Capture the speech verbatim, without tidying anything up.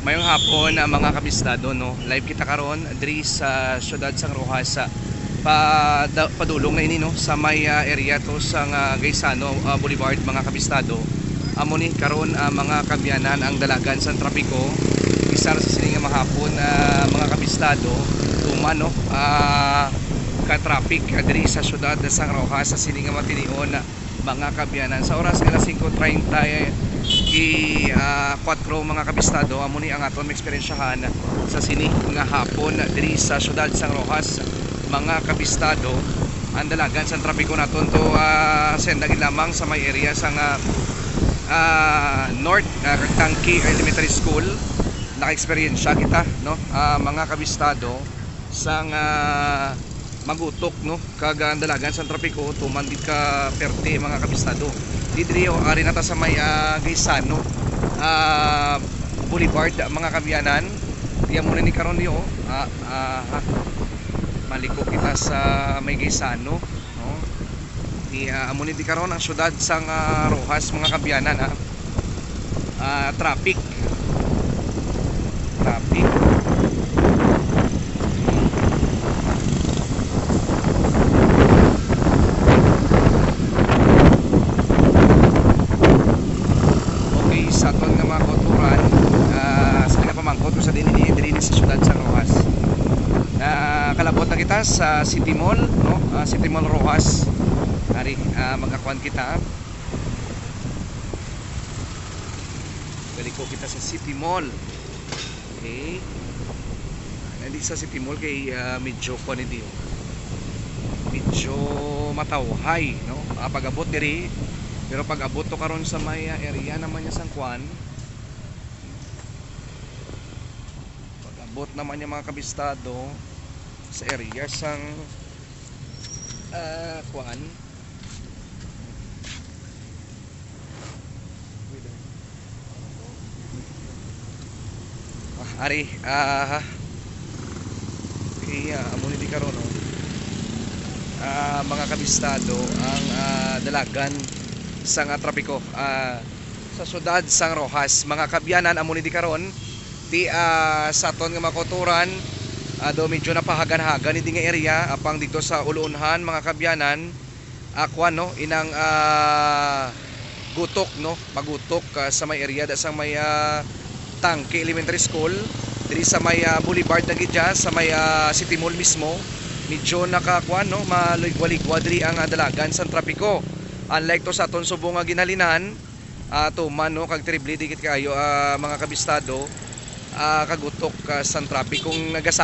Mayong hapon, ah, mga kabistado, no. Live kita karon diri sa siyudad sang Roxas, ah, pa-, da-, padulong na ini, no, sa may, ah, area to sang, ah, Gaisano, ah, Boulevard, mga kabistado. Amo ni karon, ah, mga kaabyanan, ang dalagan sang trapiko. Isa ra sa sini nga mahapon, ah, mga kabistado, tuman, no, ah, ka traffic, ah, diri sa siyudad sang Roxas sa sini nga matinion, mga kaabyanan. Sa oras nga alas singko treinta y kuwatro, mga kabistado, amo ni ang aton maeksperiensyahan sa sini nga hapon diri sa siyudad sang Roxas, mga kabistado. Ang dalagan sang trapiko naton to, ah, senda gid lamang sa may area sang, ah, ah, North, ah, Tangke Elementary School. Naka-eksperyensya kita, no, ah, mga kabistado, sang, ah, magutok, no, kag ang dalagan sang trapiko tuman gid ka perte, mga kabistado. Di diri, oh, ari na ta sa may, ah, Gaisano, ah, Boulevard, mga kaabyanan. Di amo na ni karon, di, oh. Ah, ah, ah. Maliko kita sa may Gaisano, no? Di, ah, amo ni di karon ang siyudad sang, ah, Roxas, mga kaabyanan, ha. Ah, traffic. Traffic. Okay, sa aton nga mga kauturan, ah, sa nagapamangkot kung sa diin ini, diri ni sa siyudad sa Roxas. Nakalabot na kita sa City Mall, no? Ah, City Mall Roxas. Ari, ah, magakuan kita. Galiko kita sa City Mall. Okay. Nandito sa City Mall kay, ah, medyo kuan diri, oh. Medyo matawhay, no? Ah, pag-abot diri, pero pag-abot to karon sa may, ah, area naman niya sang kuan. Pag-abot naman niya, mga kabistado, sa area sang, ah, kuan. Ah, ari, ah, okay, ah, amo ni di karon, no? Ah, mga kabistado, ang, ah, dalagan sang, ah, trapiko, ah, sa siyudad sang Roxas. Mga kaabyanan, amo ni di karon, ti, ah, sa aton nga mga kauturan, ah, do medyo napahagan-hagan ni di nga area, apang dito sa Uluunhan, mga kaabyanan, ah, kuwan, no, inang, ah, gutok, no, magutok, ah, sa may area da sang may, ah, Tangke Elementary School, diri sa may, ah, Boulevard na gid dya, sa may, ah, City Mall mismo. Medyo nakakuan, no, maligwa-ligwa diri ang, ah, dalagan sang trapiko. Unlike to sa aton subong nga ginhalinan, ah, tuman, no, kag terrible dikit kaayo, ah, mga kabistado, ah, kagutok, ah, sang trapiko. Kung nagasa-